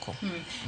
oko.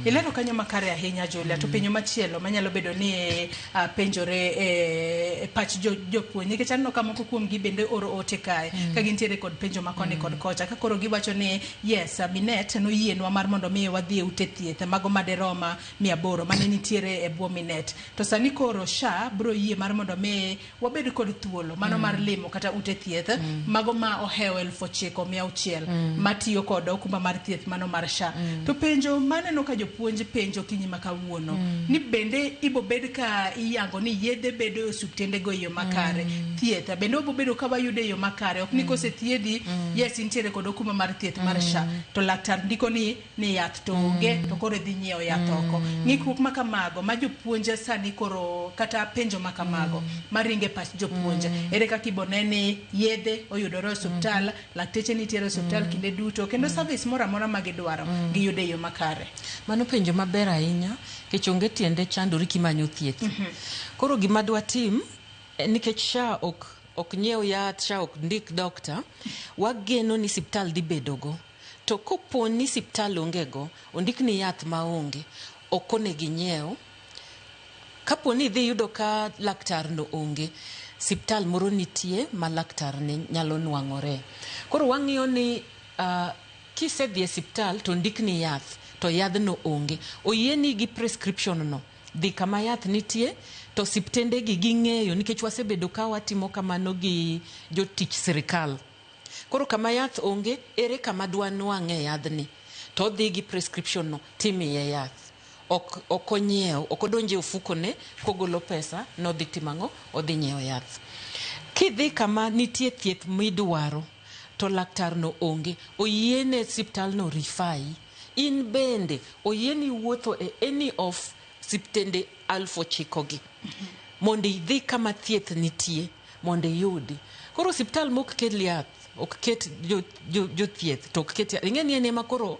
Ilero kanyo makare ahinya, Julia. To penjo machielo manyalo bedo ni penjore e pach jopuonj, nikech aneno ka moko kuom gi bende oro ote kae ka gintiere kod penjo ma koni kod kocha, ka koro giwacho ni yes, Minet noyienwa mar mondo mi wadhi e ute thieth mago maderom 800 mane nitiere e bwo Minet, to sani koro SHA bro yie mar mondo mi wabed kod thuolo mano mar limo kata ute thieth mago ma ohewo 9600 matiyo kod okumba mar thieth mano mar SHA. To penjo maneno ka jopuonj penjo kinyi ma kawuono ni bende ibo bed ka iyango ni yedhe bedo e osuptende go e yo makare, thieth bende wabo bedo ka wayudo e yo makare, ok ni kosethiedhi, yes, intiere kod okumba mar thieth mar SHA, to laktar ndiko ni yath to onge, to koro idhi nyiewo yath oko. Ng'ikruok ma kamago ma jopuonj sani koro, kata penjo ma kamago maringo e pach jopuonj, ere kaka ibo ne ni yedhe oyudore e osuptal, lakteche nitiere e osuptal kinde duto, kendo service moro amora ma gidwaro giyudo e yo makare? Mano penjo maber ahinya, nikech onge tiende chandori kimanyo thieth. Koro gima dwatim, nikech SHA ok nyiew yath, SHA ok ndik doctor, wageno ni siptal dhi bedogo. To kopo ni siptal onge go, ondikni yath maonge, ok onego inyiew. Kapo ni idhi yudo ka laktar no onge, siptal moro nitie ma laktar ni nyalo nwang'ore. Koro wang'iyo ni kisedhi e siptal to ondikni yath, to yadhno onge, oyieni gi prescription no, dhi kama yath nitie, to siptende gi ging'eyo nikech wasebedo ka watimo kamano gi jotich sirikal. Koro kama yath onge, ere kama dwanwang'e yadhni? To odhi gi prescription no timiye yath. Ok onyiew, ok odonjo e ofukone kogolo pesa nodhi timo ang'o? Odhi nyiewo yath. Kidhi kama nitie thieth midwaro to laktar no onge, oyiene siptal no refer yi. In bende oyieni wuotho e any of siptende 9000 gi mondo idhi kama thieth nitie mondo iyudi. Koro osiptal mok kel yath, ok ket jothieth, to ok ket yath. Ing'e ni en ema koro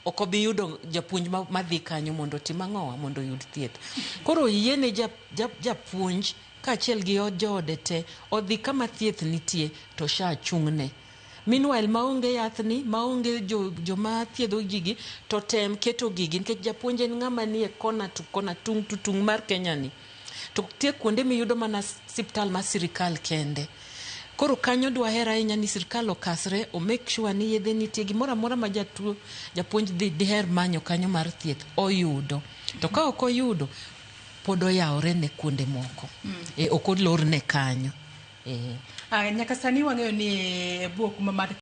ok obi yudo japuonj madhi kanyo mondo otim ang'owa, mondo oyud thieth. Koro oyiene japuonj kaachiel gi joode te odhi kama thieth nitie to SHA chung'ne. Meanwhile, maonge yathni, maonge joma thiedho gigi, to tem keto gigi, nikech japuonj en ng'ama nie kona to kona, tung' to tung' mar Kenya ni. To nitie kuonde miyudo mana siptal mar sirikal kende. Koro kanyo dwaher ahinya ni sirikal okasre, o make sure ni yedhe nitie, gimoro amora ma jatuo, japuonj dhi diher manyo kanyo mar thieth, oyudo. To ka ok oyudo, pod oyawore ne kuonde moko. E, ok olorne kanyo. E. Nyaka sani wang'eyo ni e bwo okumba mar